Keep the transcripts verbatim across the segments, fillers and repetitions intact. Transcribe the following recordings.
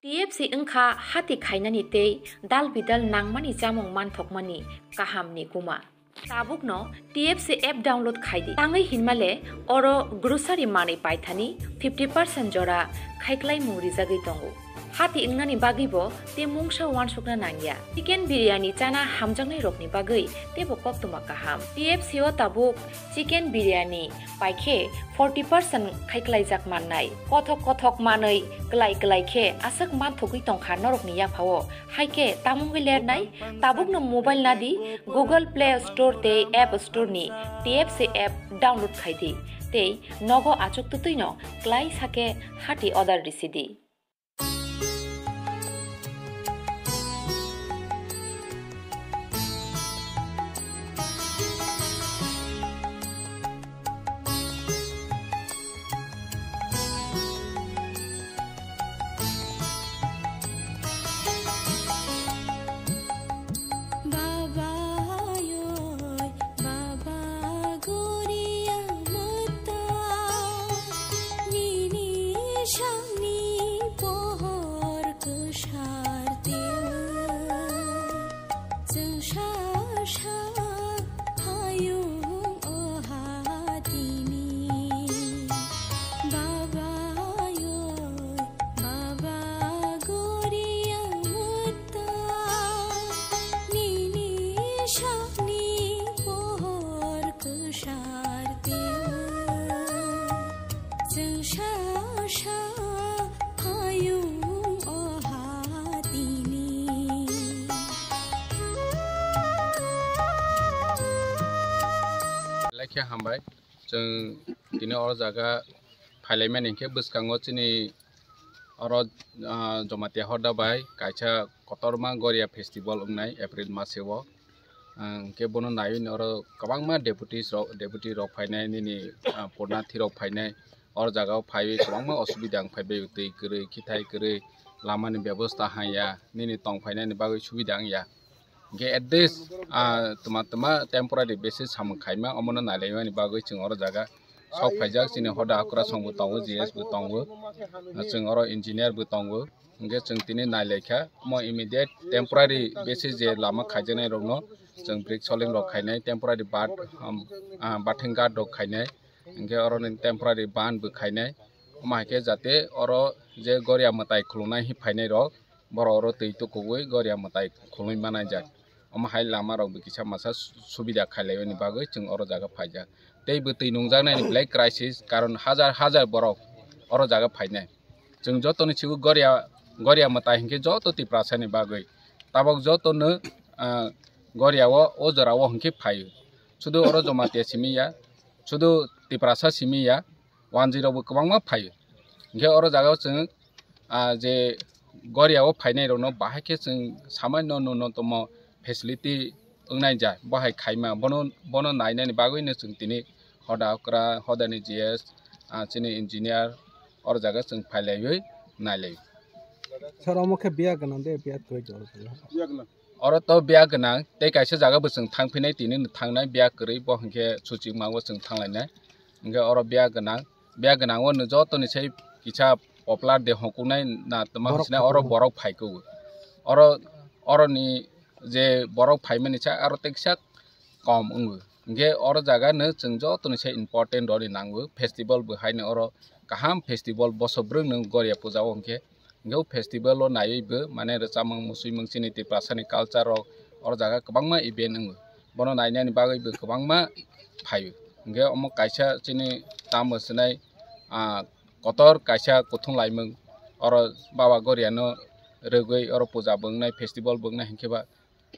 T F C wngkha hati khainani tei dal bidal nangmani chamung manthokmani kahamni kuma. Tabukno T F C app download khaidi. Tangwi hinmale oro grocery manwi paithani fifty percent jora khaiklaimung rijagwi tongo. Hati wngnani bagwibo tei mungsa uansukna nangya. Chicken biryani chana hamjaknairokni bagwi teibo koktwma kaham. T F C o tabuk chicken biryani paikhe forty percent khaiklaijak mannai. Kothok kothok manwi klai klai khe aswk manthogwi tongkha norokni yaphao. Haikhe tamungwi lernai, tabukno mobile nadi Google Play Store tei App Store ni T F C app download khaidi tei nogo achuk twtwino klai sakhe hati order risidi. Baba yoi, baba goria mata, nini sangni pohor kwsar teo. Chwng sa sa hayung o hatini. Baba yoi, baba goria mata, nini sakni pohor kwsar teo. Chwng sa sa hayung o hatini. Lekhe hambai, chwng tini oro jaga phailaimani hinkhe bwskango chini oro, ah, Jamatia Hoda bai kaisa kotorma Goria festival wngnai April maseo. Ah, hinkhe bono naiwi oro kwbangma deputies rok, deputy rok phainai nini, ah, purnathi rok phainai. Oro jaga o phaiwi kwbangma osubida wng phaibai, twi kwrwi, khithai kwrwi, lamani bebosta hanya, nini tong phainani bagwi subida wngya. Hinkhe at least, ah, twma twma temporary basis samung khaima, omono nailaimani bagwi chwng oro jaga sok phaijak. Chini hoda hakrasong bo tongo, G S bo tongo, chwng oro engineer bo tongo. Hinkhe chwng tini nailaikha, omo immediate temporary basis je lama khaijaknai rokno chwng brick soling rok khainai, temporary bat, um, ah, batheng guard rok khainai. Hinkhe oro ni temporary ban bo khainai. Omo hai khe jate oro je Goria mwtai khulungnai hi phainai rok, borok oro twi tukugwi Goria mwtai khulungwi manai jak. Omo hai lama rok bo kisa masa su-, subida khailaiwi ni bagwi chwng oro jaga phaijak. Tei bo twi nungjaknai ni belai crisis, karon hajar hajar borok oro jaga phainai. Chwng joto ni sigo Goria, Goria mwtai hinkhe joto Tiprasa ni bagwi. Tabok joto no, ah, Goria o, o jora o hinkhe phaio. Sudu oro Jamatia simi ya, sudu Tiprasa simi ya, wanjwi rok bo kwbangma phaio. Hinkhe oro jaga o chwng, ah, je Goria o phainai rok no bahai khe chwng samai no, no, no tomo facility wngnai ja, bo hai khaima, bono, bono nainani bagwi no chwng tini hoda okra, hoda ni G S, ah, chini engineer, oro jaga chwng phailaiwi nailai. Sir, omo khe biya gwnang de, biya kwrwi jora jora. Oro to biya gwnang, tei kaisa jaga bo chwng thang phinai, tini no thangnai, biya kwrwi, bo hinkhe suchik mango chwng thanglainai. Hinkhe oro biya gwnang, biya gwnang o no joto ni sai kisa popular de hokuknai na tma Borok hinsinai, oro phaikhwlai. Borok phaikho. Oro, oro ni je borok phaimani sa aro teksa kom wngo. Hinkhe oro jaga no chwng joto ni sai important rw ni nango. Festival bo haino oro kaham festival boso bwrwng no Goria puja o hinkhe. Hinkhe o festival o naiwi bo mane rwchapmung, muchumung, chini Tiprasa ni culture rok oro jaga kwbangma event wngo. Bono nainani bagwi bo kwbangma phaio. Hinkhe omo kaisa chini tamo swnai, ah, kotor kaisa kuthung laimung oro Baba Goria no rwgwi oro puja bo wngnai, festival bo wngnai hinkhe ba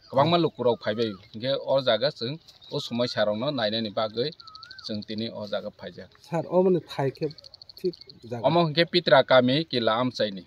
kwbangma lukurok phaibai, hinkhe o jaga chwng o somoisarokno nainani bagwi chwng tini o jaga phaijak. Sir, omoni thai khe thik jaga? Omo hinkhe Pitra kami Kila Amchaini.